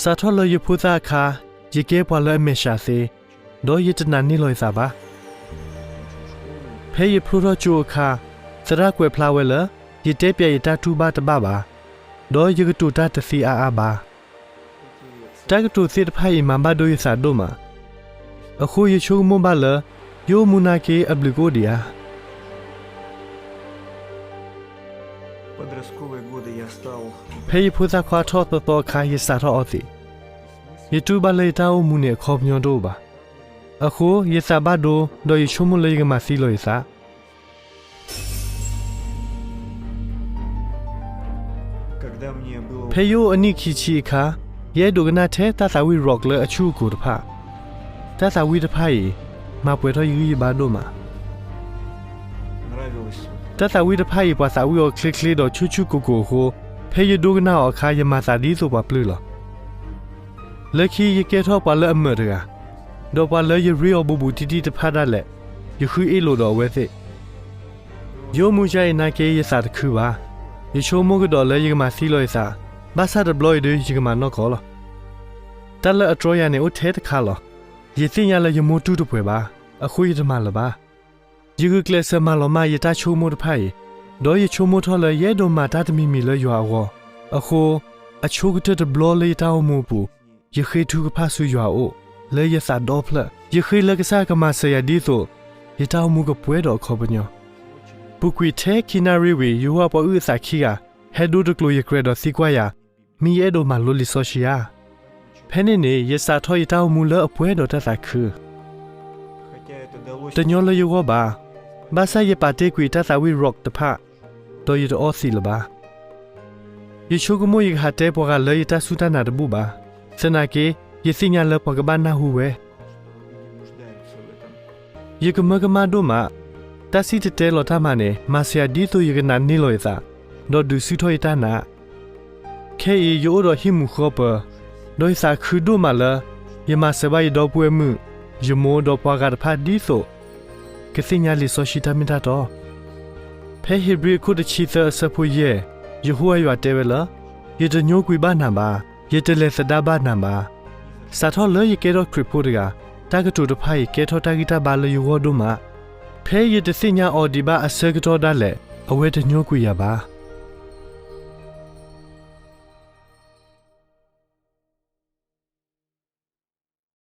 စးထီၣ်လၢယဖိသၣ်အခါ, ယကဲပှၤလၢအမဲာ်ဆှးသ့, ဒီးယတနာ်န့ၢ်လီၤယသးဘၣ်. ဖဲယဖျိထီၣ်ကၠိအခါ, သရၣ်ကွဲးဖျါဝဲလၢ ယတဲပျးယတၢ်တူၢ်ဘၣ်တဘၣ်ဘၣ်, ဒီးယကတိၤတၢ်တသ့အါအါဘၣ်. တၢ်ကတိၤသ့ၣ်တဖၣ်အံၤမၤဘၣ်ဒိယသးဒိၣ်မး. အဃိယဆိကမိၣ်ဘၣ်လၢ ယအိၣ်မူနာ်က့အဘျုးကအိၣ်ဒံးဧါ. ဖဲယဖိသၣ်ခွါထီၣ်သီသီအခါ ယစးထီၣ်အီသံး. ယတူၢ်ဘၣ်လၢယတၢ်အိၣ်မူန့ၣ်အခီပညီတအိၣ်ဘၣ်. အဃိယသးဘၣ်ဒိ ဒီးယဆိကမိၣ်လၢယကမၤသံလီၤယသး. ဖဲယအိၣ်အနံၣ်ခံဆံအခါ, ယအဲၣ်ဒိးကနၣ်ထဲတၢ်သးဝံၣ် rock လၢအဆူၣ်အကိၤတဖၣ်. တၢ်သးဝံၣ်တဖၣ်အံၤ မၤပှဲၤထီၣ်ယဂံၢ်ယဘါဒိၣ်မး. တၢ်သးဝံၣ်တဖၣ်အံၤ ပှၤသးဝံၣ်အီၤချ့ချ့ဒီးဆူၣ်ဆူၣ်ကိၤကိၤအဃိ, ဖဲယဒိကနၣ်အီၤအခါ ယမၤသးဒ်သိးပှၤပျုၢ်လီၤ. လၢခံယကဲထီၣ်ပှၤလၢအမၢာ်တဂၤ, ဒီးပှၤလၢယရ့အီၤဘူးဘူးတံၢ်တံၢ်တဖၣ်ဒၣ်လဲာ်, ယဃုအ့ၣ်လိာ်ဒီးအဝဲသ့ၣ်. ယအိၣ်မူယါအံၤနာ်က့ ယသးတခုဘၣ်. ယဆိကမိၣ်ကဒီးလၢယကမၤသံလီၤယသး, ဘၣ်ဆၣ်တဘျီအံၤဒုးယကမၤနီၢ်ကီၢ်လီၤ. တၢ်လၢအတြီယၤန့ၣ်အိၣ်ထဲတခါလီၤ. ယသ့ၣ်ညါလၢယမိၢ်တူၢ်တပှဲၤဘၣ်, အဃိယတမၤလၢၤဘၣ်. ယဂုာ်ကျဲးစၢးမၤလီၤမၢ်ယတၢ်ဆိကမိၣ်တဖၣ်အံၤ, ဒီးယဆိကမိၣ်ထီၣ်လၢယအဲၣ်ဒိးမၤတၢ်တမံၤမံၤလၢယွၤအဂီၢ်. အဃိ, အဆိကတၢၢ်တဘျီလၢယတၢ်အိၣ်မူအပူၤ, ယဃ့ထုကဖၣ်ဆူယွၤအအိၣ်, လၢယသးဒီဖျၢၣ်. ယဃ့လၢကစၢ်ကမၤစၢၤယၤဒ်သိး ယတၢ်အိၣ်မူကပှဲၤဒီးအခီပညီ. ပူၤကွံာ်ထဲခံနၣ်ရံၣ်ဝံၤ, ယဟိဝၤပှၤအုၣ်အသးခံဂၤ ဟဲဒိတကျိၤယကြဲးဒီးသံကွၢ်ယၤ, မ့ၢ်ယအဲၣ်ဒိးမၤလိလံာ်စီဆှံဧါ. ဖဲန့ၣ်န့ၣ် ယစးထီၣ်ယတၢ်အိၣ်မူလၢအပှဲၤဒီးတၢ်သးခု. တညီလၢယဂီၢ်ဘၣ်. ဘၣ်ဆၣ်ယပာ်တ့ၢ်ကွံာ်တၢ်သးဝံၣ် rock တဖၣ်, ဒီးယတအီသံးလၢၤဘၣ်. ယဆိကမိၣ်ယကဟးတဲပှၤဂၤလၢယတၢ်စူၢ်တၢ်နာ်တဘူၣ်ဘၣ်, သနာ်က့ ယသ့ၣ်ညါလၢပှၤကဘၣ်နၢ်ဟူဝဲ. ယကမၢကမၣ်ဒိၣ်မး. တၢ်စံၣ်တဲၤတဲလီၤတၢ်မၤန့ၣ် မၤစၢၤယၤဒ်သိးယကနာ်န့ၢ်လီၤယသး, ဒီးဒုးဆူၣ်ထီၣ်ယတၢ်နာ်. ခဲအံၤယအိၣ်ဒီးဟံၣ်မူဃီပၢၤ, ဒီးယသးခုဒိၣ်မးလၢ ယမၤစၢၤဘၣ်ယဒီပုၢ်ဝဲၢ်မုၣ်, ယမိၢ်ဒီးပှၤဂၤတဖၣ်ဒ်သိး ကသ့ၣ်ညါလံာ်စီဆှံတၢ်မ့ၢ်တၢ်တီ. ဖဲဧ့ၤဘြံၤအခိၣ်တဆံသၢအဆၢဖိယဲၢ်, ယဟိဝၤယွၤတဲဝဲလၢ, ယတညိကွံာ်ဘၣ်နၤဘၣ်, ယတလဲၤသဒါဘၣ်နၤဘၣ်. စးထီၣ်လၢယကဲထီၣ်ခရံာ်ဖိတဂၤ, တၢ်ကတိၤတဖၣ်အံၤကဲထီၣ်တၢ်ဂံၢ်တၢ်ဘါလၢယဂီၢ်ဒိၣ်မး. ဖဲယတသ့ၣ်ညါအီၤဒံးဘၣ်အဆၢကတီၢ်ဒၣ်လဲာ်, အဝဲတညိကွံာ်ယၤဘၣ်.